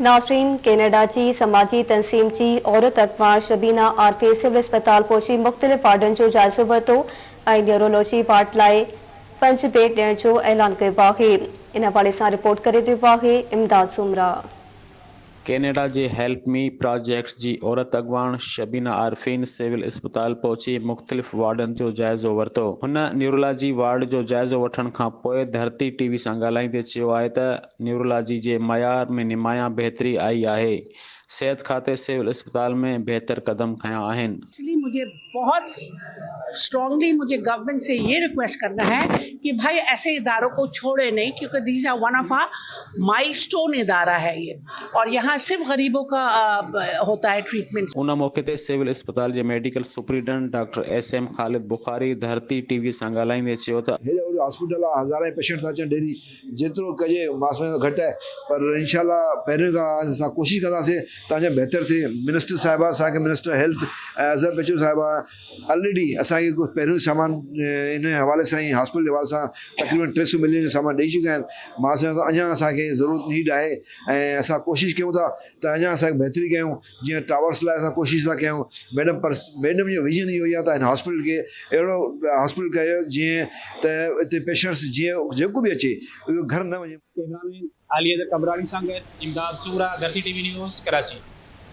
ناظرين ڪينيڊا جي سماجي تنظيم جي عورت اڳواڻ شبينا عارفي سول اسپتال پهچي مختلف وارڊن جو جائزو ورتو ۽ نيورولوجي وارڊ لاء پنج بيڊ ڏيڻ جو اعلان ڪيو آهي ان حوالي سان رپورٽ ڪري رهيو آهي امداد سومرا. ڪينيڊا جي هيلپ مي پراجيڪٽ جي عورت اڳواڻ شبينا عارفين سول اسپتال پهچي مختلف وارڊن جو جائزو ورتو. هن نيورولاجي وارڊ جو جائزو وٺڻ کان پوء ڌرتي ٽي وي سان ڳالهائيندي چيو آهي ته نيورولاجي جي معيار ۾ نمايان بهتري آئي آهي، صحت کاتي سول اسپتال ۾ بهتر قدم کنيا آهن. ايڪچولي مجهي بهت اسٽرانگلي مجهي گورنمينٽ سي يي رڪويسٽ ڪرنا هي ڪي ڀائي ايسي ادارو ڪو ڇوڙي نهين ڪيونڪه these are one of our milestone ادارا هي يي اور يهان صرف غريبو ڪا هوتا هي ٽريٽمينٽ. ان موقعي تي سول اسپتال جي medical superintendent doctor S M Khalid Bukhari Dharti T V سان ڳالهائيندي چيو ته، هيڏو وڏو هاسپيٽل آ هزارين پيشنٽ ٿا اچن ڊيلي جيترو ڪجي مان سمجهان ٿو گهٽ آهي پر انشاء الله پهرين کان اسان ڪوشش ڪنداسين ته اڃا بهتر ٿئي منسٽر صاحبه اسان کي منسٽر هيلٿ ۽ اظهر پيچوهو صاحبه الريڊي اسان کي ڪجهه پهريون سامان ان حوالي سان ئي هاسپيٽل جي حوالي سان تقريبن ٽي سو ملين جو سامان ڏئي چڪا آهن مان سمجهان ٿو اڃا اسان کي ضرورت نيڊ آهي ۽ اسان ڪوشش ڪيون ٿا ته اڃا اسان بهتري ڪيون جيئن ٽاورس لاء اسان ڪوشش ٿا ڪيون ميڊم پر ميڊم جو ويزن اهو ئي آهي ته هن هاسپيٽل کي اهڙو هاسپيٽل ڪيو جيئن ته اتي پيشنٽس جيئن جيڪو به اچي اهو گهر نه وڃي. ڪئميرا مين علي حيدر قمبراڻي سان گڏ Imdad Soomra, Dharti T V news, Karachi.